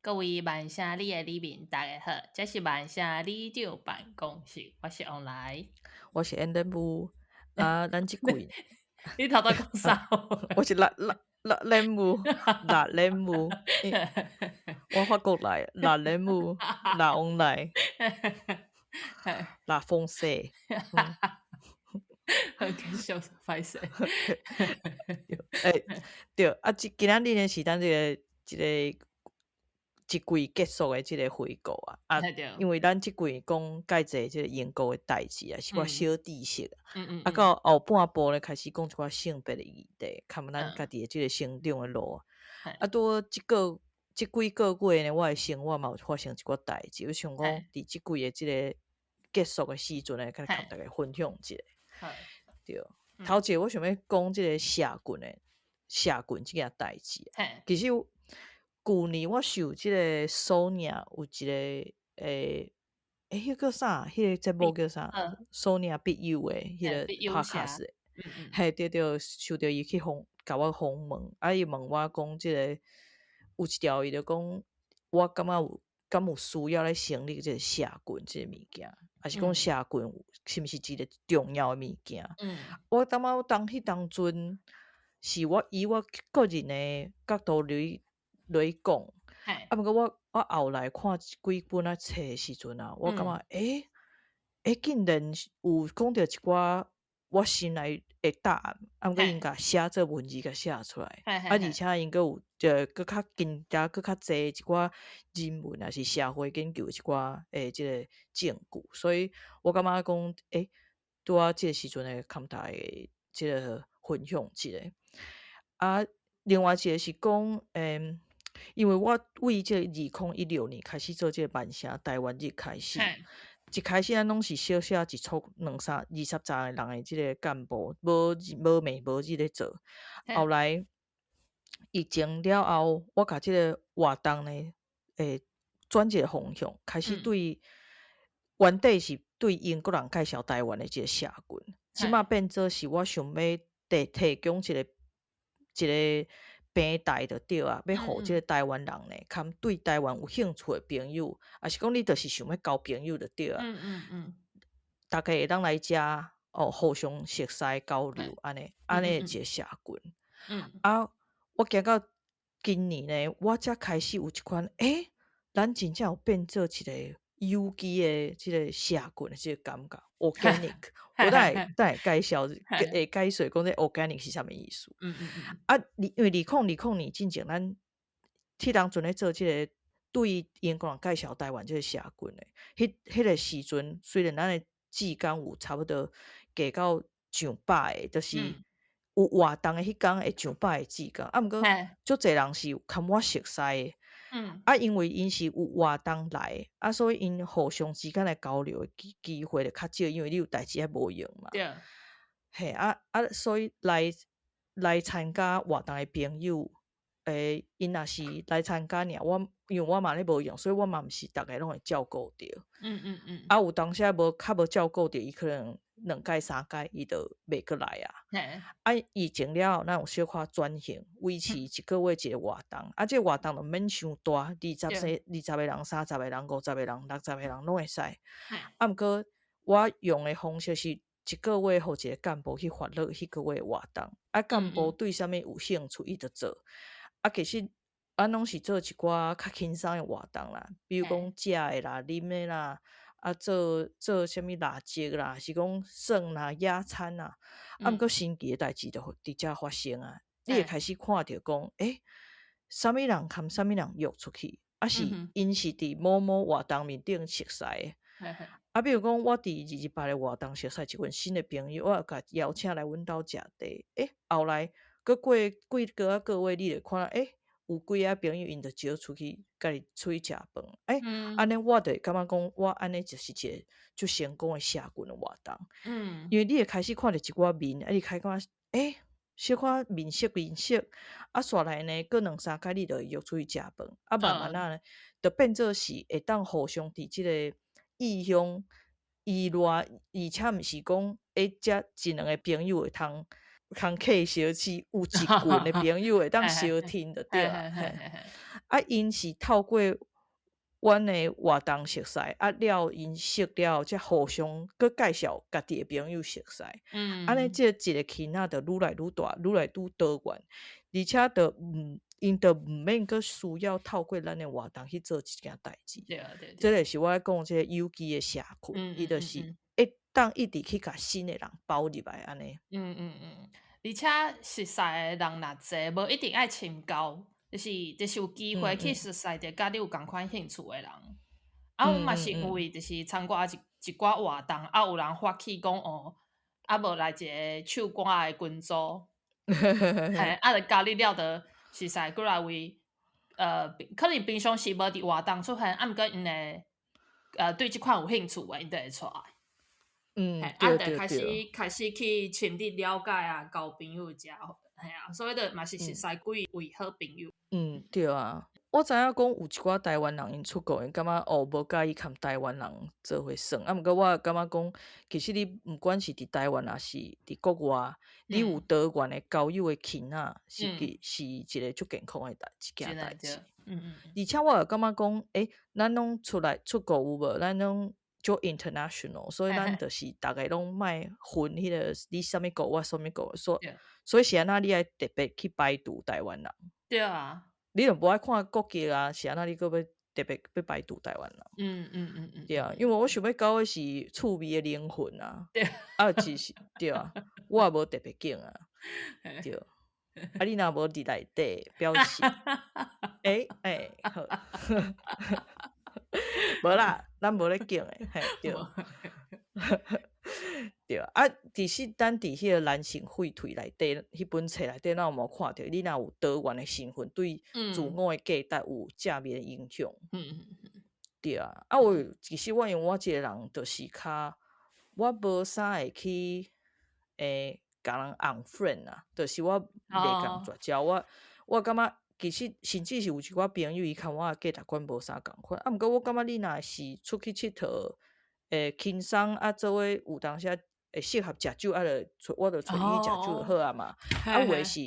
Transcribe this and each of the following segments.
各位萬城里的里民，大家好，這是萬城里長辦公室，我是王來，我是燕德母啊，咱這季你頭拄講啥？我是辣辣辣莲雾，辣莲雾，我法國來，辣莲雾，辣王來，辣風勢。很笑，歹勢。欸，對啊，這今仔日呢是咱這个這个一季結束的這個回顧啊，啊，因為咱這季講蓋濟這個英國的代誌啊，是寡小知識，啊，到後半部咧開始講一寡性別的議題，含咱家己的這個成長的路。啊，拄這個這幾個月呢，我的生活嘛有發生一寡代誌，我想講佇這季的這個結束的時陣呢，較佮大家分享一下。對，頭一個我想欲講這個社群的社群這件代誌。其實舊年我受這個 Sonia 有一個欸欸，彼叫啥？彼个節目叫啥？Sonia 筆友的彼個 podcast，嘿，對對，受著伊去訪，共我訪問，啊，伊問我講這個有一條，伊就講我感覺有敢有需要來成立這個社群這個物件，抑是講社群是毋是一個重要的物件？我感覺當彼當陣是我以我個人的角度來來講，啊，毋過我我後來看幾本仔冊的時陣啊，我感覺欸欸，竟然有講著一寡我心內的答案，啊，毋過𪜶共寫做文字共寫出來，啊，而且𪜶閣有就閣較更加閣較濟一寡人文抑是社會研究一寡的這個證據，所以我感覺講，欸，拄仔這個時陣會共大家這個分享一下。啊，另外一個是講，欸，因為我為這2016年開始做這個萬城台灣日開始，一開始咱攏是小小一撮兩三二十十个人的這個幹部，無無暝無日咧做。後來疫情了後，我共這個活動呢，欸，轉一個方向，開始對原底是對英國人介紹台灣的這個社群，這馬變做是我想欲提提供一個一個平台就對啊，欲予這個台灣人呢，含對台灣有興趣的朋友，抑是講你就是想欲交朋友就對啊。大家會當來遮哦，互相熟似交流，按呢按呢一個社群。啊，我行到今年呢，我才開始有一款，欸，咱真正有變做一個有機的這個社群的這個感覺，organic。我等下等下介紹，會解說講這 organic 是啥物意思。啊，因為2020年進前，咱彼當陣咧做這個對英國人介紹台灣這個社群的，彼彼個時陣，雖然咱的志工有差不多加到上百个，就是有活動的彼工會上百個志工，啊，毋過足濟人是含我熟似的。啊，因為𪜶是有活動來，啊，所以𪜶互相之間來交流的機機會就較少，因為你有代誌愛無閒嘛。嘿，啊啊，所以來來參加活動的朋友，欸，𪜶若是來參加爾，我因為我嘛咧無閒，所以我嘛毋是逐个攏會照顧著。啊，有當時仔無較無照顧著，伊可能兩擺三擺，伊就袂閣來啊。啊，疫情了後，咱有小可轉型，維持一個月一個活動。啊，這個活動就免傷大，二十歲、20個人、30個人、50個人、60個人攏會使。啊，毋過我用的方式是一個月予一個幹部去發落彼個月的活動。啊，幹部對啥物有興趣，伊就做。啊，其實咱攏是做一寡較輕鬆的活動啦，比如講食的啦、啉的啦，啊，做做啥物蠟燭啦，是講耍啦、野餐啦。啊，毋過神奇的代誌就佇遮發生啊！你會開始看著講，欸，啥物人含啥物人約出去，啊是𪜶是佇某某活動面頂熟似的。啊，比如講，我佇228的活動熟似一群新的朋友，我共邀請來阮兜食茶。欸，後來閣過幾個仔個月，你就看，欸，有幾个朋友𪜶就招出去，家己出去食飯。欸，按呢我就會感覺講，我按呢就是一個足成功的社群的活動。因為你會開始看著一寡面，啊，你開始感覺，欸，小可面熟面熟，啊，煞來呢，閣兩三擺你就會約出去食飯，啊，慢慢仔呢，就變做是會當互相佇這個異鄉以外，而且毋是講，欸，這一兩个朋友會通通客相，是有一群的朋友會當相聽就對啊。啊，𪜶是透過阮的活動熟似，啊了𪜶識了，才互相閣介紹家己的朋友熟似。按呢，這一个圈仔就愈來愈大，愈來愈多元，而且就毋，𪜶就毋免閣需要透過咱的活動去做這件代誌。對。這個是我咧講這個有機的社群，伊就是會當一直去共新的人包入來按呢。嗯，而且熟似的人若濟，無一定愛深交，就是有機會去熟似著佮你有仝款興趣的人。啊，阮嘛是有為就是參加一寡活動，啊，有人發起講哦，啊，無來一个唱歌的群組，嘿，啊，就加入了，就熟似幾來位，可能平常時無佇活動出現，啊，毋過𪜶會對這款有興趣的，𪜶就會出來。啊，就開始開始去深入了解啊，交朋友遮，嘿啊，所以就嘛是熟似幾位好朋友。嗯，對啊，我知影講有一寡台灣人𪜶出國，𪜶感覺哦無佮意共台灣人做伙耍，啊，毋過我感覺講，其實你毋管是佇台灣抑是佇國外，你有多元的交友的圈仔，是一個足健康的一件代誌。而且我又感覺講，欸，咱攏出來出國有無？咱攏足 international，所以咱就是逐个攏莫分彼個你啥物國，我啥物國，所以是按怎你愛特別去排除台灣人？對啊。你若無愛看國籍啊，是按怎你閣欲特別欲排除台灣人？對啊，因為我想欲交的是趣味的靈魂啊。啊，只是對啊，我也無特別揀啊。對。啊，你若無佇內底表示，欸欸，好。無啦，咱無咧揀的，嘿，對。對啊，其實咱佇彼個男性廢退內底，彼本冊內底，咱有無看著？你若有多元的身份，對自我的價值有正面的影響。對啊，啊，我其實我因為我這個人就是較，我無啥會去共人 unfriend 啊，就是我袂共絕交。我感覺其實甚至是有一寡朋友，伊共我的價值觀無啥仝款，啊，毋過我感覺你若是出去𨑨迌會輕鬆啊，做伙有當時會適合食酒，啊，就我就揣伊去食酒就好啊嘛。啊，有的是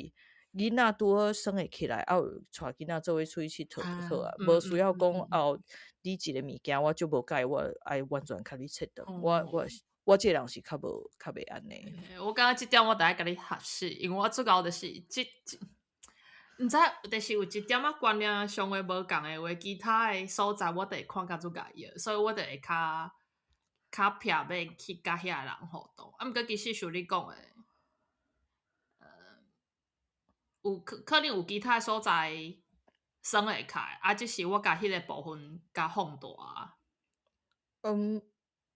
囡仔拄好耍會起來，啊，有帶囡仔做伙出去𨑨迌就好啊，無需要講哦，你一个物件我足無佮意，我愛完全共你切斷。我這個人是較無較袂按呢。我感覺這點我著愛共你學習，因為我主要就是這這，毋知就是有一點仔觀念上的無仝的話，其他的所在我就會看甲足𠢕的，所以我就會較較避免去佮遐个人互動。啊，毋過其實像你講的，有可能有其他所在耍會開，啊，只是我共彼个部分較放大。嗯，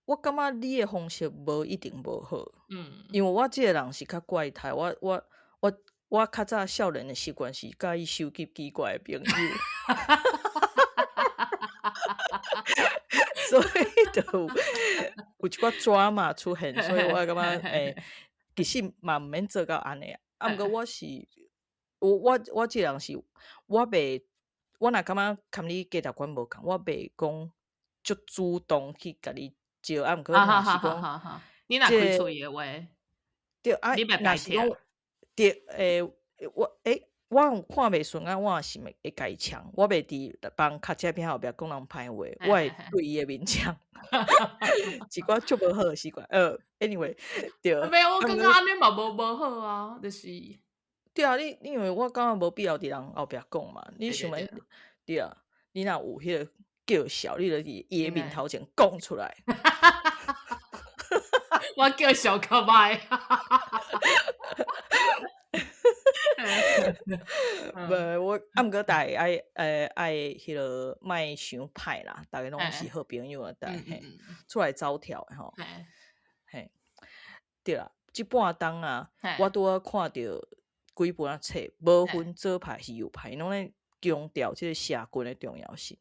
我感覺你的方式無一定無好，因為我這個人是較怪胎，我較早少年的習慣是佮意收集奇怪的朋友，所以就有一寡 drama 出現，所以我感覺其實嘛毋免做到按呢。啊，毋過我是我這個人是，我袂，我若感覺共你價值觀無仝，我袂講足主動去共你招，啊，毋過若是講，你若開喙的話，對啊，你若是講，對，我我有看袂順眼，我也是會共伊嗆，我袂佇別人尻脊骿後壁講人歹話，我會對伊的面嗆，一寡足無好的習慣。Anyway，對。沒有，我感覺按呢嘛無好啊，就是。對啊，你因為我感覺無必要佇人後壁講嘛，你想欲對啊，你若有彼個叫囂，你就佇伊的面頭前講出來。我叫囂較歹。無，我啊，毋過逐家愛愛彼个莫傷歹啦，逐家攏是好朋友啊，逐家出來走跳的吼。嘿，對啦，這半冬啊，我拄仔看著幾本冊，無分左派是右派，攏咧強調這个社群的重要性。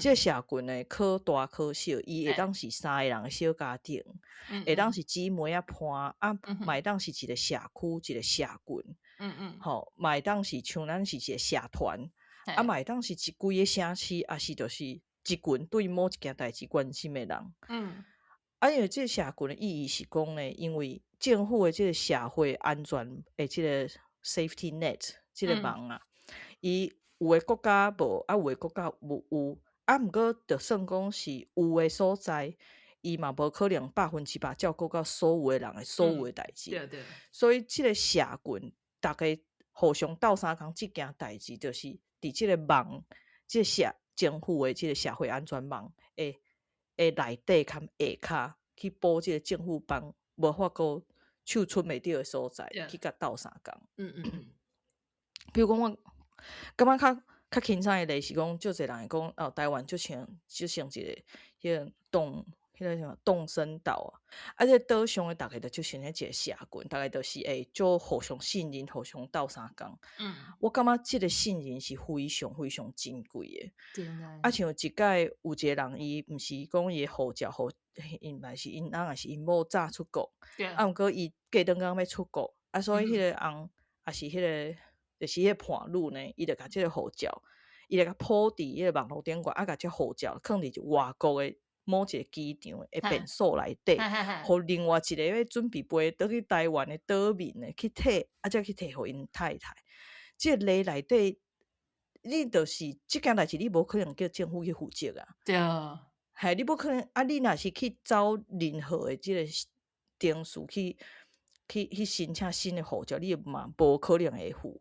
這个社群呢，可大可小，伊會當是三个人的小家庭，會當是姊妹仔伴，啊，嘛會當是一个社區，一个社群。吼，嘛會當是像咱是一个社團，啊，嘛會當是一規個城市，抑是就是一群對某一件代誌關心的人。啊，因為這个社群的意義是講呢，因為政府的這个社會安全的這个 safety net 這个網啊，伊有的國家無，啊有的國家無有，啊毋過就算講是有的所在，伊嘛無可能100%照顧到所有的人的所有的代誌。所以這个社群，逐家互相鬥相共這件代誌，就是佇這个網，這个社政府的這个社會安全網的內底含下跤去補這个政府幫無法度手伸袂著的所在，去共鬥相共。比如講，我感覺較輕鬆的例是講，足濟人會講哦，台灣就像一个彼个動彼个啥動森島啊，啊，這個島上的逐家就就像彼一个社群，逐家就是會足互相信任，互相鬥相共。我感覺這个信任是非常非常珍貴的。啊，像一擺有一個人，伊毋是講伊的護照，予𪜶嘛是𪜶翁，抑是𪜶某早出國，啊，毋過伊過轉工欲出國，啊，所以彼个翁抑是彼个就是彼個伴侶呢，伊就共這个護照，伊就共鋪佇彼個網路頂懸，啊，共這護照囥佇外國的某一個機場的便所內底，予另外一個欲準備飛轉去台灣的島民的去提，啊，才去提予𪜶太太。這个例內底，你就是這件代誌，你無可能叫政府去負責啊。嘿，你無可能啊！你若是去走任何的這个程序去申請新的護照，你嘛無可能會付。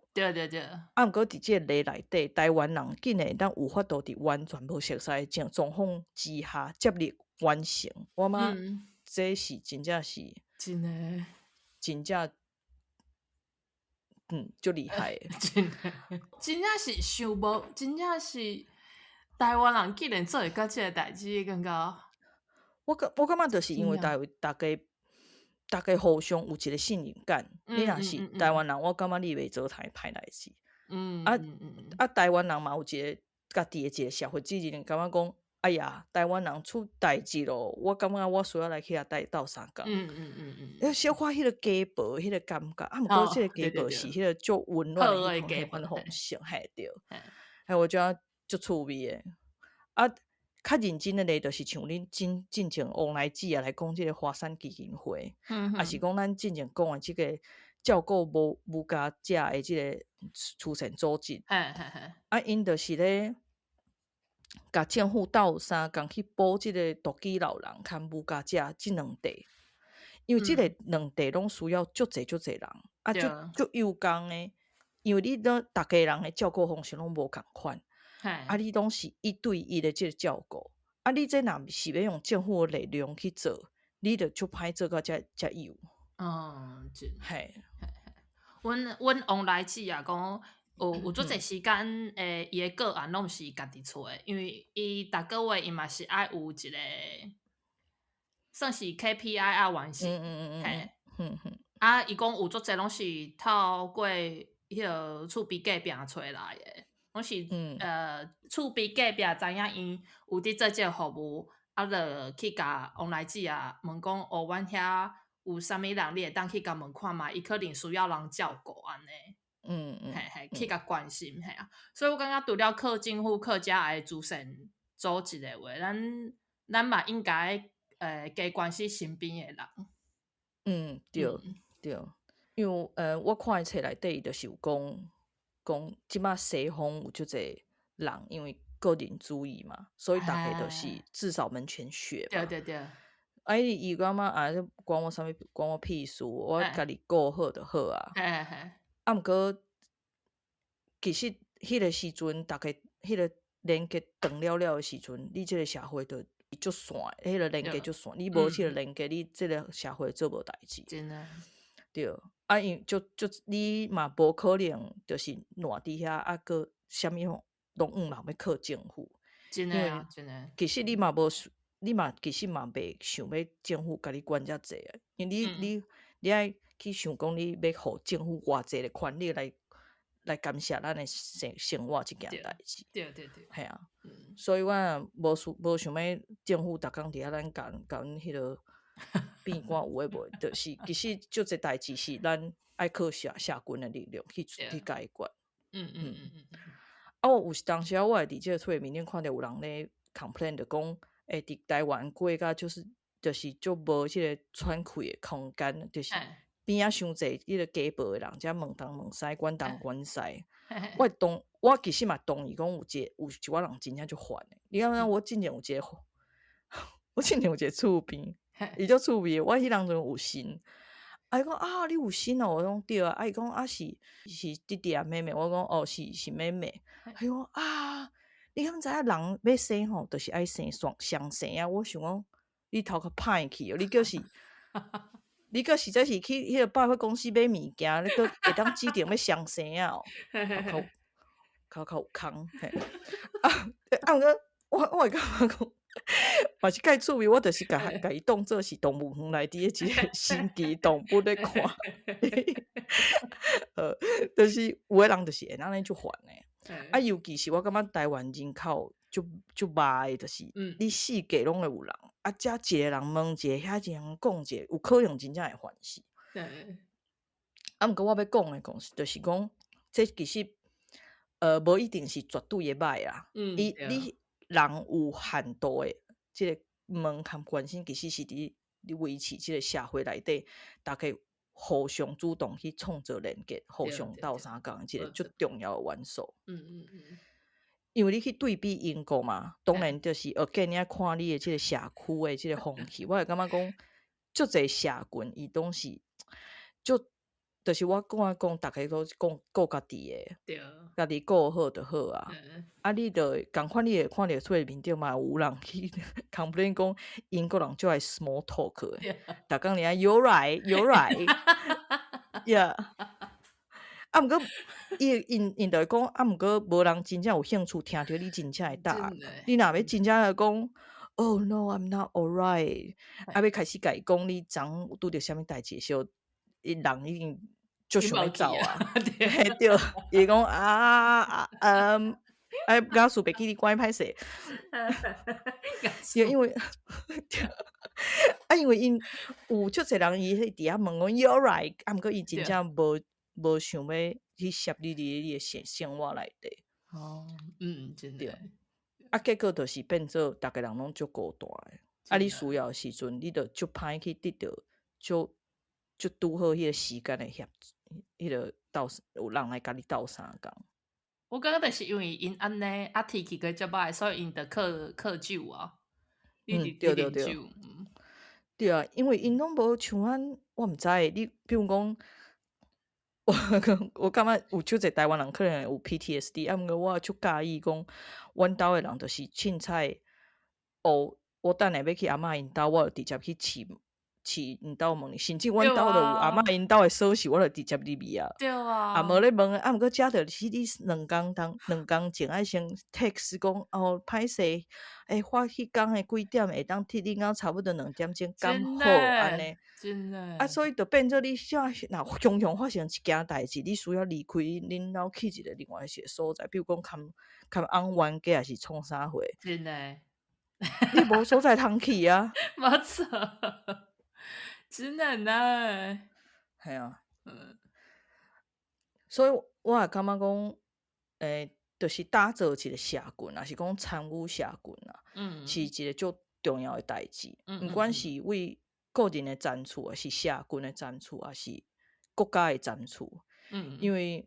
啊，毋過佇這个例內底，台灣人竟然會當有法度佇完全無熟似的狀況之下接力完成，我感覺這是真正是真的，真正足厲害的。真的，真正是想無，真正是台灣人竟然做會到這个代誌，感覺。我感覺就是因為逐家互相有一个信任感。你若是台灣人，我感覺你袂做太歹代誌。啊啊，台灣人嘛有一个家己的一个社會責任，感覺講，哎呀，台灣人出代誌咯，我感覺我需要來去遐鬥相共。小可彼个家暴彼个感覺，啊，毋過這个家暴是彼个足溫暖的彼款方式，嘿對。嘿，我覺得足趣味的。啊，較認真的例就是像恁進前王來姊啊來講這个華山基金會，抑是講咱進前講的這个照顧無無家者的這个慈善組織。啊，𪜶就是咧，共政府鬥相共去補這个獨居老人佮無家者這兩塊，因為這个兩塊攏需要足濟足濟人，啊，足有工的，因為你都逐家人的照顧方式攏無仝款，啊，你攏是一對一的這个照顧，啊，你這若是欲用政府的力量去做，你就足歹做到遮遮幼。哦，真。阮王來姊也講，有足濟時間，伊的個案攏是家己揣的，因為伊逐個月伊嘛是愛有一個算是 KPI 愛完成。啊，伊講有足濟攏是透過彼个厝邊隔壁揣來的，攏是厝邊隔壁知影𪜶有佇做這个服務，啊，就去共王來姊啊問講，哦，阮遐有啥物人，你會當去共問看覓，伊可能需要人照顧按呢。嘿嘿，去共關心，嘿啊。所以我感覺除了靠政府、靠遮的慈善組織的話，咱嘛應該加關心身邊的人。嗯，對，對。因為我看的冊內底伊就是有講，講這擺西方有足濟人，因為個人主義嘛，所以逐家都是自掃門前雪嘛。啊，伊感覺啊，關我啥物，關我屁事，我家己顧好就好啊。啊，毋過其實彼个時陣，逐家彼个連結斷了了的時陣，你這个社會就足散，彼个連結足散。你無這个連結，你這个社會做無代誌。真的。對，啊，因為足你嘛無可能，就是賴佇遐，啊，閣啥物吼，攏向人欲靠政府。真的啊，真的。其實你嘛無，你嘛其實嘛袂想欲政府共你管遮濟啊，因為你愛去想講，你欲予政府偌濟的權力來干涉咱的生活這件代誌。嘿啊，所以我無想欲政府逐工佇遐咱共阮彼个變官有的無的，就是其實足濟代誌是咱愛靠社群的力量去解決。啊，我有當時啊，我會佇這個推面頂看著有人咧 complain 就講，欸，佇台灣過甲就是足無這个喘氣的空間，就是邊仔傷濟彼个家暴的人，遮問東問西，管東管西。我會當，我其實嘛同意講有一個有一寡人真正足煩的。你感覺我之前有一個，我之前有一個厝邊，伊足趣味的。我彼當陣有信，啊伊講啊，你有信哦，我講對啊。啊伊講啊是是弟弟啊妹妹，我講哦是是妹妹。伊講啊，你敢知影人欲生吼，就是愛生雙雙生啊。我想講你頭殼歹去哦，你閣是。你閣實在是去彼个百貨公司買物件，你閣會當指定欲雙生仔哦，頭殼頭殼有空嘿。啊啊，毋過我會感覺講，嘛是蓋趣味，我就是共伊當做是動物園內底的一個神奇動物咧看。就是有的人就是會按呢足煩的。啊，尤其是我感覺台灣人口足足歹的，就是你四界攏會有人。啊，遮一個人問一个，遐一個人講一个，有可能真正會煩死。啊，毋過我欲講的講，就是講，這其實，無一定是絕對的歹啦。伊你人有限度的這个問和關心，其實是佇你維持這个社會內底，逐家互相主動去創造連結，互相鬥相共，這个足重要的元素。因為你去對比英國嘛，當然就是學見你愛看你的這个社區的這个風氣，我會感覺講，足濟社群伊攏是，足，就是我講講，逐家都講顧家己的，家己顧好就好啊。啊，你就仝款，你會看著出面頂嘛有人去 complain 講英國人足愛 small talk 的，逐工爾 you alright you alright，yeah。啊，毋過伊𪜶𪜶就會講，啊，毋過無人真正有興趣聽著你真正的答案。你若欲真正來講，Oh no, I'm not alright，啊，欲開始共伊講你昨昏拄著啥物代誌的時候，伊人已經足想欲走啊。嘿對，伊講啊啊嗯，哎，假使袂記你關歹勢。因為啊，因為𪜶有足濟人伊佇遐問講 You alright，啊，毋過伊真正無想欲去涉入佇你的生活內底。哦，嗯，真的。啊，結果就是變做逐个人攏足孤單的。啊，你需要的時陣，你就足歹去得著足足拄好彼个時間的協，彼个鬥有人來共你鬥相共。我感覺就是因為𪜶按呢，啊天氣閣遮歹，所以𪜶就靠靠酒啊。對對對。對啊，因為𪜶攏無像咱，我毋知你，比如講。我感覺有足濟台灣人可能有 PTSD，啊，毋過我足佮意講，阮兜的人就是凊彩，哦，我等下欲去阿嬤𪜶兜，我就直接去飼飼𪜶兜門，甚至阮兜就有阿嬤𪜶兜的鎖匙，我就直接入去啊。啊，無咧問，啊，毋過遮就是你兩工當兩工前愛先 text 講，哦，歹勢，欸，我彼工的幾點會當替你到差不多2點鐘，剛好按呢。真的。啊，所以就變做你啥若常常發生一件代誌，你需要離開恁兜去一個另外一個所在，比如講崁崁翁冤家，抑是創啥貨？真的。你無所在通去啊！無錯，真的呢。係啊。所以我也感覺講，欸，就是打造一個社群，抑是講參與社群啊，是一個足重要的代誌。毋管是為個人的爭取，抑是社群的爭取，抑是國家的爭取。因為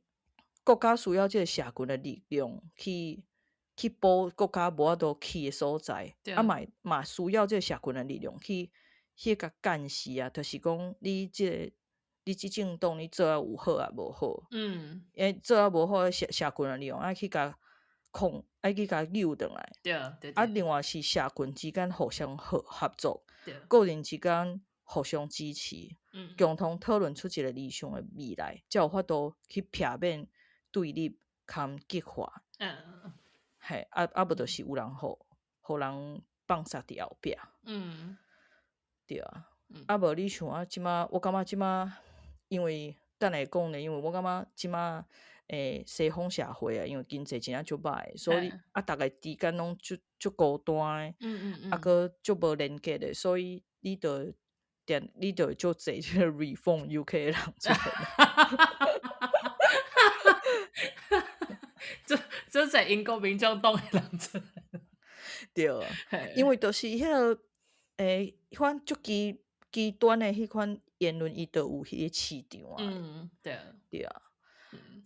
國家需要這個社群的力量去補國家無法度去的所在，啊嘛嘛需要這個社群的力量去共監視啊，就是講你這個你這政黨你做啊有好抑無好？因為做啊無好，社群的力量愛去共控，愛去共扭轉來。啊，另外是社群之間互相合作，個人之間互相支持，共同討論出一個理想的未來，才有法度去避免對立兼激化。嘿，啊啊無就是有人予人放殺佇後壁。對啊。啊無你像啊，這馬我感覺這馬，因為等下講咧，因為我感覺這馬西方社會啊，因為經濟真正足歹，所以啊，逐家之間攏足足孤單的，啊，閣足無連結的，所以你就定你就會足濟這個 Reform UK 的人出現。這這英國民眾黨的人出現。對啊，因為就是彼個欸，彼款足極極端的彼款言論伊都有彼個市場啊。嗯，對。對啊。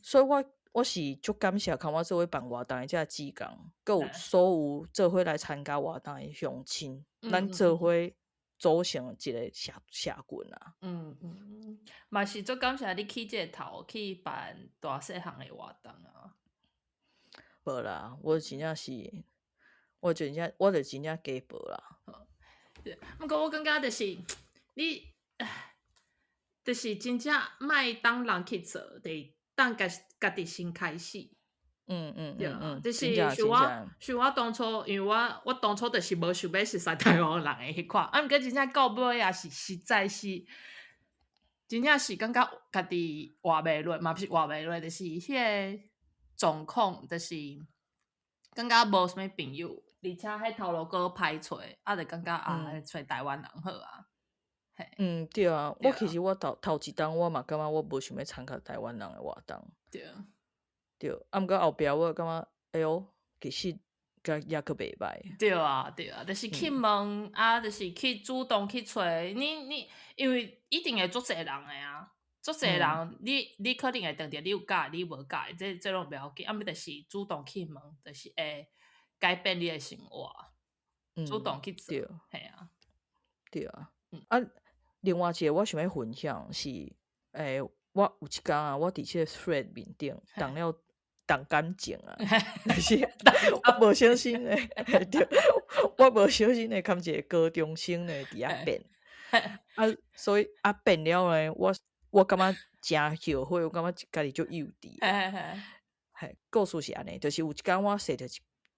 所以我是足感謝共我做伙辦活動的這個志工，閣有所有做伙來參加活動的鄉親，咱做伙組成一個社群啊。嗯嗯，嘛是足感謝你起這個頭去辦大細項的活動啊。無啦，我真正是，我真正我就真正加報啦。對，毋過我感覺就是你，就是真正莫等人去做，就是等家己先開始。對啊，就是像我當初，因為我當初就是無想欲熟似台灣人的彼款，啊，毋過真正到尾也是實在是，真正是感覺家己活袂落，嘛毋是活袂落，就是彼个狀況，就是感覺無啥物朋友，而且彼頭路閣歹揣，啊，就感覺啊，揣台灣人好啊。嗯，對啊，我其實我頭一冬我嘛感覺我無想欲參加台灣人的活動。對啊。對，啊，毋過後壁我感覺，哎喲，其實閣猶閣袂䆀。對啊，對啊，就是去問，啊，就是去主動去揣你，因為一定會足濟人的啊，足濟人，你可能會當著你有佮意，你無佮意，這攏袂要緊，啊，毋就是主動去問，就是會改變你的生活，主動去做，嘿啊，對啊，啊，另外一個我想欲分享是，我有一工啊，我佇這個 Thread 面頂動了動感情啊，就是我無小心的，對，我無小心的含一個高中生呢佇遐變，啊，所以啊變了呢，我感覺誠後悔，我感覺家己足幼稚。嘿，故事是按呢，就是有一工我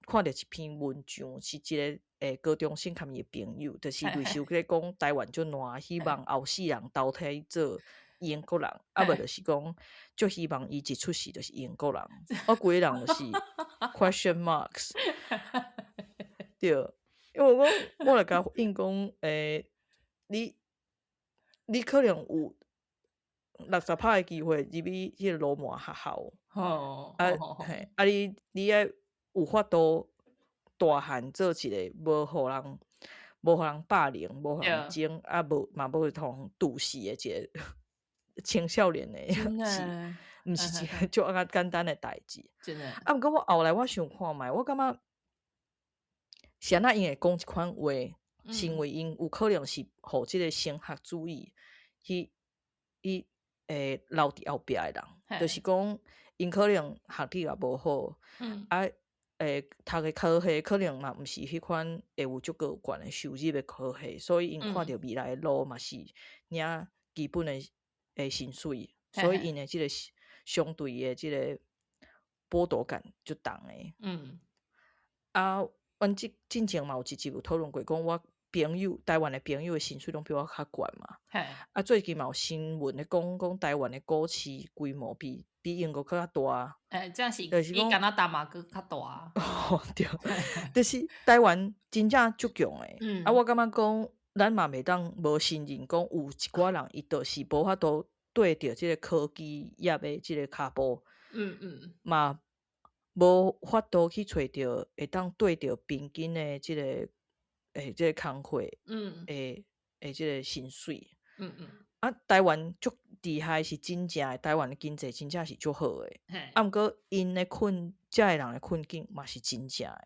看著一篇文章，是一個高中生含伊的朋友，就是類似有咧講台灣足爛，希望後世人投胎做英國人，啊無就是講足希望伊一出世就是英國人。我規个人就是 question marks，對，因為我來共回應講，你可能有60%的機會入去彼個羅馬學校，啊，嘿，啊你愛有法度大漢做一個無予人霸凌，無予人爭，啊無嘛無通毒死的一個青少年的，是，毋是一個足按簡單的代誌。真的。啊，毋過我後來我想看覓，我感覺是按怎𪜶會講這款話，是因為𪜶有可能是予這個升學主義去留佇後壁的人，就是講𪜶可能學歷也無好，啊，讀的科系可能嘛毋是彼款會有足高懸的收入的科系，所以𪜶看著未來的路嘛是領基本的薪水，所以𪜶的這個相對的這個剝奪感足重的。啊，阮這進前嘛有一集有討論過，講我朋友台灣的朋友的薪水攏比我較懸嘛。啊，最近嘛有新聞咧講，講台灣的股市規模比英國閣較大。欸，這樣是就是比加拿大嘛閣較大。哦，對，就是台灣真正足強的。啊，我感覺講，咱嘛袂當無承認講有一寡人伊就是無法度對著這個科技業的這個跤步。嘛無法度去揣著會當對著平均的這個這個工課的這個薪水。啊，台灣足厲害是真正的，台灣的經濟真正是足好的。啊，毋過𪜶的困，遮的人的困境嘛是真正的。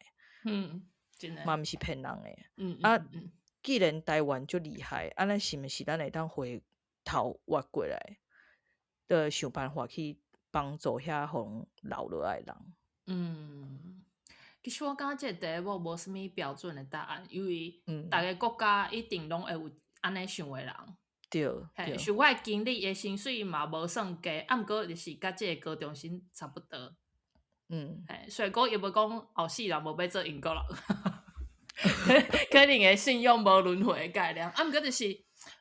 真的。嘛毋是騙人的。啊，既然台灣足厲害，按呢是毋是咱會當回頭活過來，就想辦法去幫助遐予人留落來的人？嗯，其實我感覺這個題目無啥物標準的答案，因為逐个國家一定攏會有按呢想的人。嘿，像我的經理，伊的薪水嘛無算低，啊，毋過就是佮這个高中生差不多。嘿，所以講伊無講後世人無欲做英國人，可能會信仰無輪迴的概念。啊，毋過就是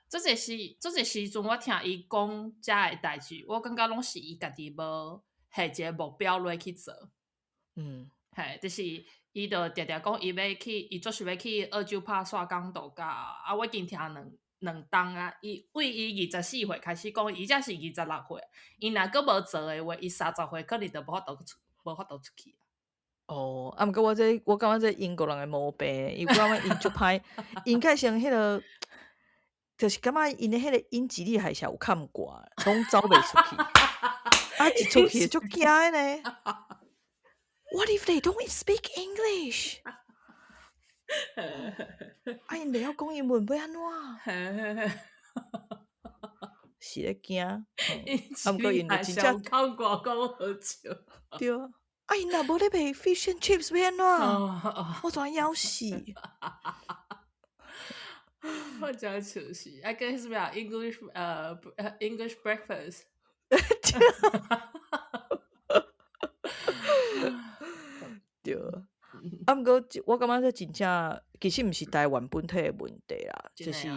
足濟時，足濟時陣，我聽伊講遮的代誌，我感覺攏是伊家己無下一个目標落去做。嘿，就是伊就定定講伊欲去，伊做想欲去澳洲拍沙岡度假啊！我已經聽兩冬啊，伊為伊24歲開始講，伊才是26歲，伊若閣無做的話，伊30歲可能就無法度出去。哦，啊，毋過我感覺這英國人的毛病，伊感覺𪜶足歹，𪜶較像彼個，就是感覺𪜶的彼个英吉利海峽有崁蓋，攏走袂出去。啊，一出去就驚的呢。What if they don't speak English？啊，𪜶袂曉講英文，欲按怎？是咧驚。啊，毋過𪜶就真正崁蓋講好笑。對啊，啊，𪜶若無咧賣 fish and chips，欲按怎？我怎枵死？我真笑死！啊，佮啥物啊？English breakfast。對，啊，毋過我感覺這真正其實毋是台灣本體的問題啦，就是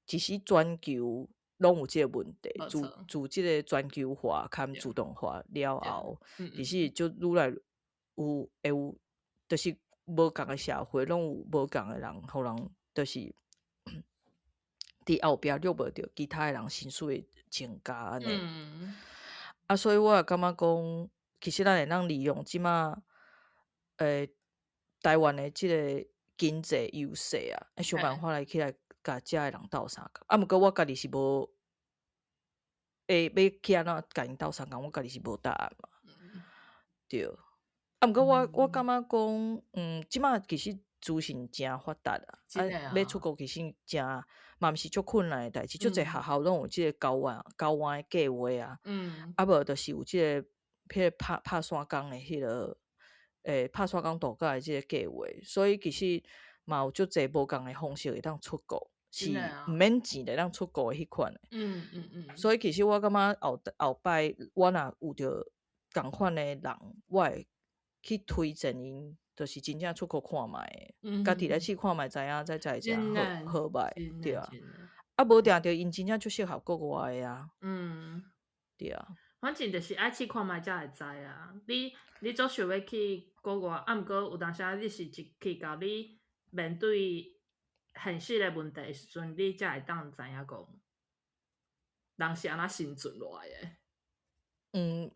其實全球攏有這個問題。自自這個全球化兼自動化了後，其實就愈來有會有，就是無仝的社會攏有無仝的人，予人就是佇後壁掠無著其他的人薪水會增加按呢。啊，所以我也感覺講，其實咱會當利用這馬台灣的這個經濟優勢啊，想辦法來起來共遮的人鬥相共。啊，毋過我家己是無，欲去按怎共𪜶鬥相共，我家己是無答案嘛。對。啊，毋過我感覺講，這馬其實資訊誠發達啊，啊，欲出國其實誠嘛毋是足困難的代誌，足濟學校攏有這個交換交換的計劃啊。啊，無就是有這個，彼個拍拍線工的彼個，拍線工度假的這個計劃，所以其實嘛有足濟無仝的方式會當出國，是毋免錢會當出國的彼款的。所以其實我感覺後後擺我若有著仝款的人，我會去推薦𪜶，就是真正出國看覓，家己來試看覓，知影再才會誠好好䆀，對啊。啊，無定著𪜶真正足適合國外的啊。對啊。反正就是愛試看覓才會知啊。你總想欲去國外，啊，毋過有當時仔你是一去到你面對現實的問題的時陣，你才會當知影講，人是按怎生存落來的。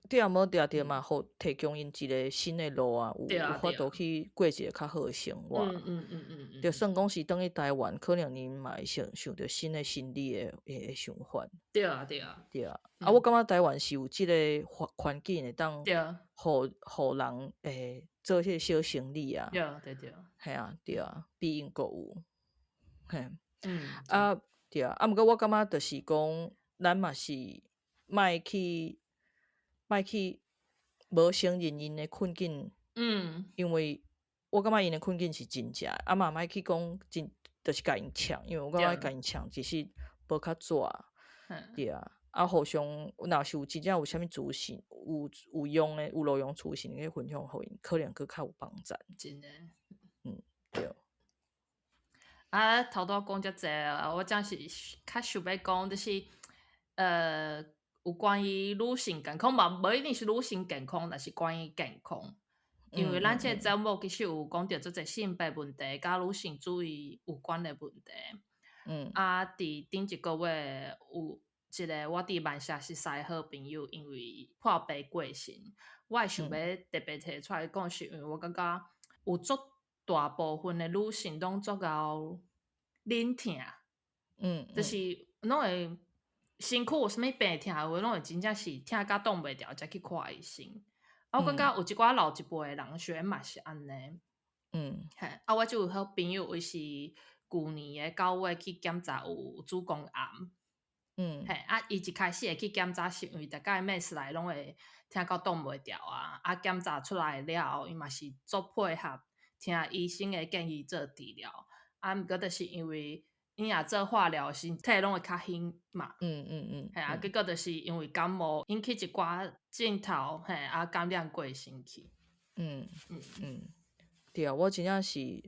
對啊，無定定嘛，予提供𪜶一個新的路啊，有法度去過一個較好的生活。就算講是轉去台灣，可能𪜶嘛會想想著新的心理的想法。對啊，對啊。對啊，啊，我感覺台灣是有這個環境會當，予予人做彼個小生意啊。對對對。嘿啊，對啊，比英國有。嘿。啊，對啊，啊，毋過我感覺就是講，咱嘛是莫去。莫去無承認𪜶的困境，因為我感覺𪜶的困境是真正的，啊嘛莫去講真，就是共𪜶嗆，因為我感覺共𪜶嗆其實無較紙，對啊，啊互相若是有真正有啥物資訊，有用的有路用資訊去分享予𪜶，可能閣較有幫助。真的，對。啊，頭拄講遮濟啊，我真是較想欲講，就是有關於女性健康嘛，無一定是女性健康，但是關於健康。因為咱這個節目其實有講著足濟性別問題，佮女性主義有關的問題。啊，佇頂一個月有一個我佇曼城識的好朋友，因為破病過身，我會想欲特別提出來講，是因為我感覺有足大部分的女性攏足𠢕忍疼，就是攏會身軀有啥物病疼的話，攏會真正是疼甲擋袂牢，才去看醫生。啊，我感覺有一寡老一輩的人，想嘛是按呢。嘿，啊，我就有好朋友，伊是舊年的9月去檢查有子宮癌。嘿，啊，伊一開始會去檢查是因為逐擺面試來攏會疼到擋袂牢啊，啊，檢查出來了後，伊嘛是足配合聽醫生的建議做治療。啊，毋過就是因為伊若做化療，身體攏會較輕嘛。嘿啊，結果就是因為感冒引起一寡症頭，嘿，啊，感染過身去。對啊，我真正是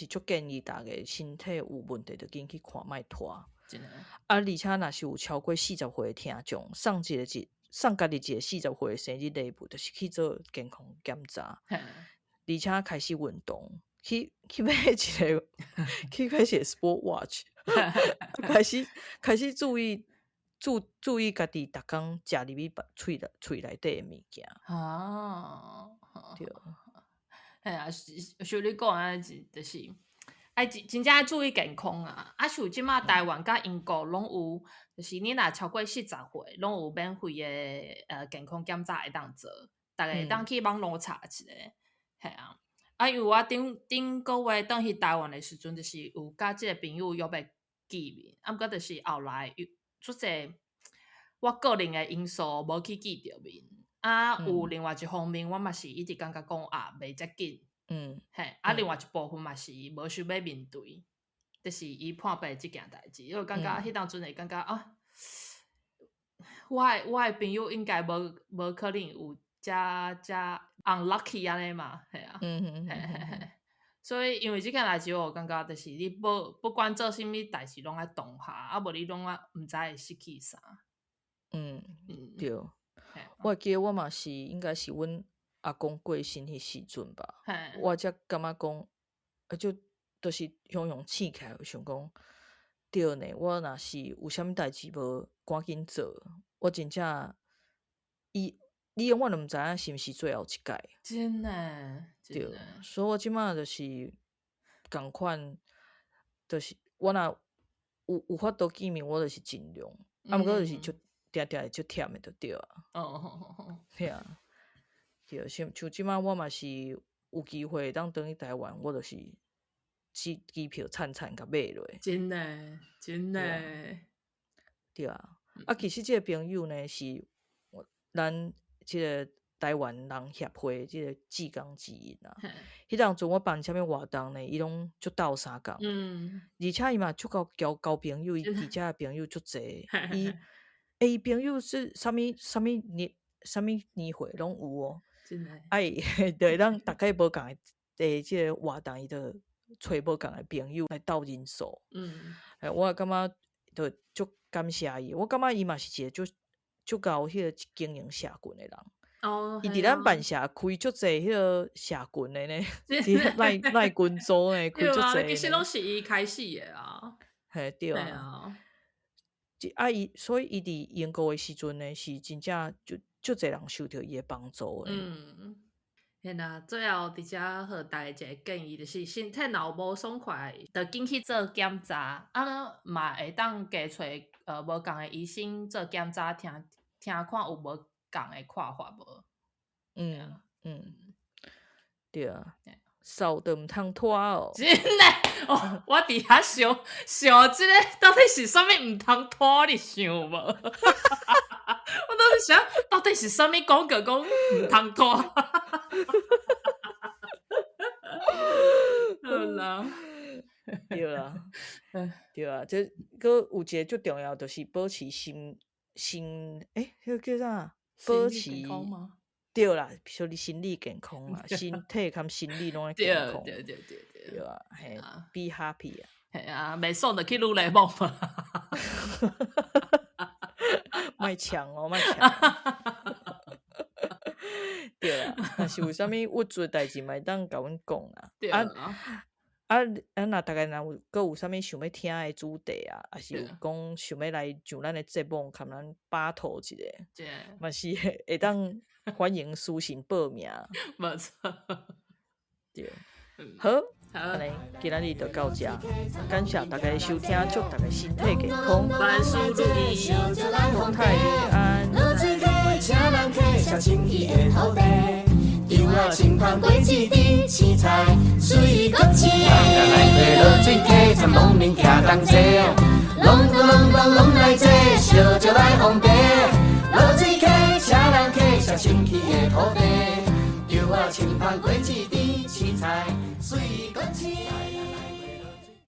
足建議大家身體有問題就緊去看，莫拖。真的。啊，而且若是有超過40歲的聽眾，送家己一個40歲的生日禮物，就是去做健康檢查，而且開始運動。去買一個，去買一個 Sport Watch，開始注意家己逐工食入去喙內底的物件。哦，對。嘿啊，像你講的，就是愛愛真正愛注意健康啊！啊，像這馬台灣佮英國攏有，就是你若超過四十歲，攏有免費的健康檢查會當做，逐家會當去網路查一下，嘿啊。啊，因為我頂頂個月轉去台灣的時陣，就是有佮這個朋友約欲見面，啊，毋過就是後來有足濟我個人的因素無去見著面。啊，有另外一方面，我嘛是一直感覺講啊，袂遮緊。嘿，啊，另外一部分嘛是無想欲面對，就是伊破病這件代誌，因為感覺彼當陣會感覺啊，我的朋友應該無可能有遮遮 unlucky 按呢嘛，嘿啊，嘿嘿嘿，所以因為這件代誌，我感覺就是你不管做啥物代誌，攏愛當下，啊無你攏愛毋知會失去啥。對。我會記得我嘛是應該是阮阿公過身彼時陣吧，我才感覺講，啊就就是雄雄醒起來，想講，對呢，我若是有啥物代誌無趕緊做，我真正伊你永遠都毋知影是毋是最後一擺。真的，對，所以我這馬就是仝款，就是我若有法度見面，我就是盡量，啊，毋過就是足定定會足忝的，就對啊。嘿啊。對，像這馬我嘛是有機會當轉去台灣，我就是機票燦燦共買落。真的，真的。對啊，啊，其實這個朋友呢是咱這個台灣人協會這個志工之一啦。彼當陣我辦啥物活動呢，伊攏足鬥相共。而且伊嘛足夠交交朋友，伊佇遮的朋友足濟。伊伊朋友是啥物啥物年啥物年歲攏有哦。啊，伊就會當逐家無仝的這個活動，伊就揣無仝的朋友來鬥人數。我感覺就足感謝伊，我感覺伊嘛是一個足足𠢕彼個經營社群的人。伊佇咱辦社開足濟彼個社群的呢，佇 LINE 群組呢開足濟。其實攏是伊開始的啊。嘿，對啊。啊，伊所以伊佇英國的時陣呢，是真正就足濟人受著伊的幫助的。嘿啦，最後佇遮予大家一個建議，就是身體若有無爽快，就緊去做檢查，啊嘛會當加揣無仝的醫生做檢查，聽聽看有無仝的看法無？對啊，掃就毋通拖哦。真的，哦，我佇遐想想這個到底是啥物毋通拖？你想無？我當時想，到底是啥物廣告講毋通拖？好啦，對啦，對啊，這閣有一個最重要，就是保持心心，欸，彼個叫啥？保持對啦，小你心理健康啦，身體兼心理攏愛健康。對對對對，對啊，嘿，be happy 啊。嘿啊，袂爽就去擼雷蒙嘛。莫搶哦，莫搶。對啦，若是有啥物鬱卒代誌，嘛會當共阮講啦。對啊。啊啊！若逐家若有閣有啥物想欲聽的主題啊，抑是有講想欲來上咱的節目，共咱 battle 一下，嘛是會當歡迎私信報名。無錯。對。好，按呢今仔日就到遮，感謝大家的收聽，祝大家身體健康，萬事如意，國泰民安。稻仔青芳果子甜，青菜水果青。来落水溪，参农民徛同齐，隆咚隆咚拢来坐，烧酒来奉茶。落水溪，请人客，写清气的土地。稻仔青芳果子甜，青菜水果青。